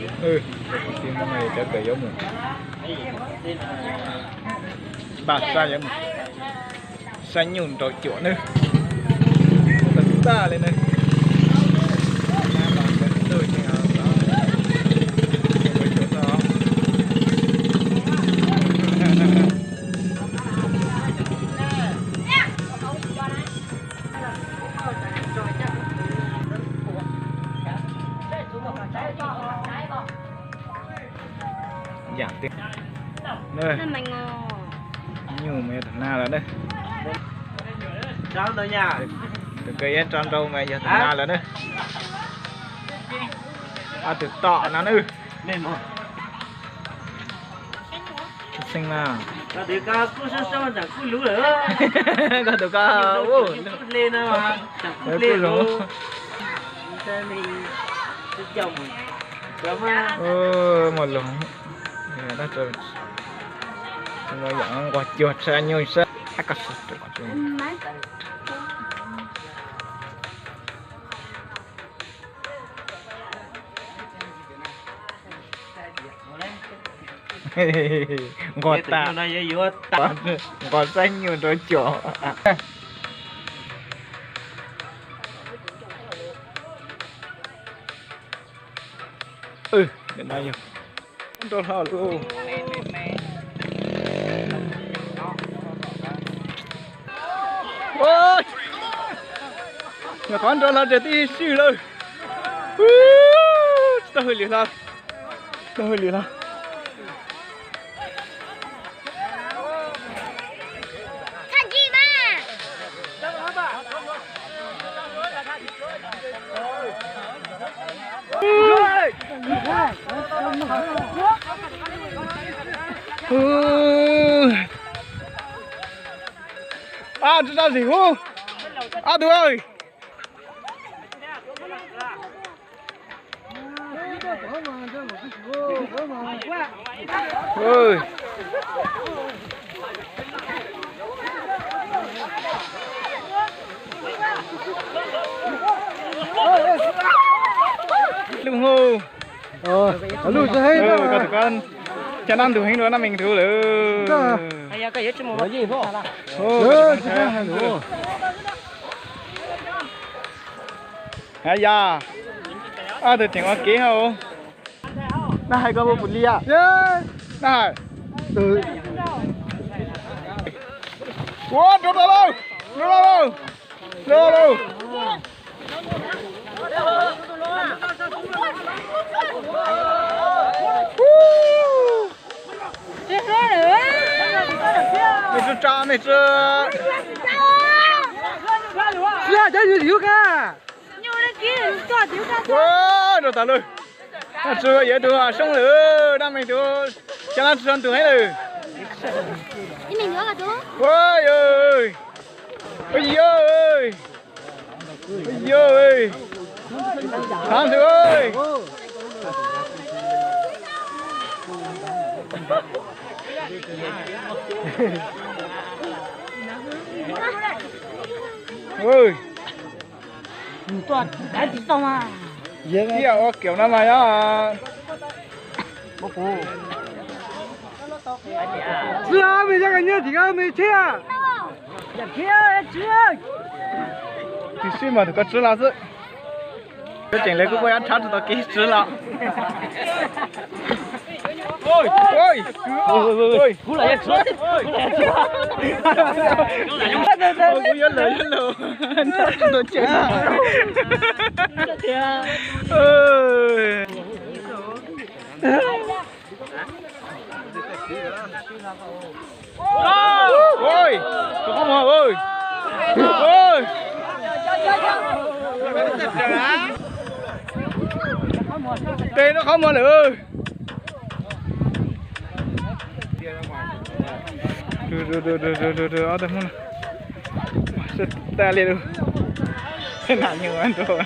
Tus kwv tij Hmoob no yog cov kawm yuav mus npaj sab yuav mus saib nyuj nrau cuam nawb. Tag tag li nawb. Yam tiag. Nyuj mas yog tus nag lawm na. Tus kawm yuav tso nrau mas yog tus nag lawm na. Ob tug tom no na. Xeeb na. Koj tus koj, muaj loog, yam nquag cuag tsa nyuj sab. Nquag tas, nquag saib nyuj nrau cuam. Nrau hlo lawm. Nyuam qhuav nrau hlo ces tib sij lawm. Tsis tau hwj lwm hlo. Tsis tau hwj lwm hlo. Ab, tsis tau sim hub. Ob tug aw. Lub hu. Lub tsis heev, cov no ntug heev dua Naj Meej tus lawm. Hab yog, ob tug tseem ua kev hauv. Naj Hais koj puas pum li yam? Naj Hais. Ua, rau tau lauj, rau tau lauj, rau tau lauj. Mej tso tso, mej tso. Sib hais cov yus yus ka. Ua, rau tau lauj. Noj tsis yuav tus soob lawm, Naj Meej tus, cov no tsis so ntug heev lawm. Ua, yog, ua, yog, yog, thov ntug. Ua kiam no mas yog. Tsis, mej cov koj nyiag tim koj mej thiab. Tsis sib mas tus koj tswb los xwb. Koj tseem lawv kuj muaj yab rhab tsis tau kev tswb los. Kuv yuav lawm, yuav lawm, nrhab tsis tau kev. Ua, tus qhov muag, ua, ua, tes rau qhov muag lawm. Ob tug Hmoob no, sab tag li lawm. Tej nam nyuj nrau.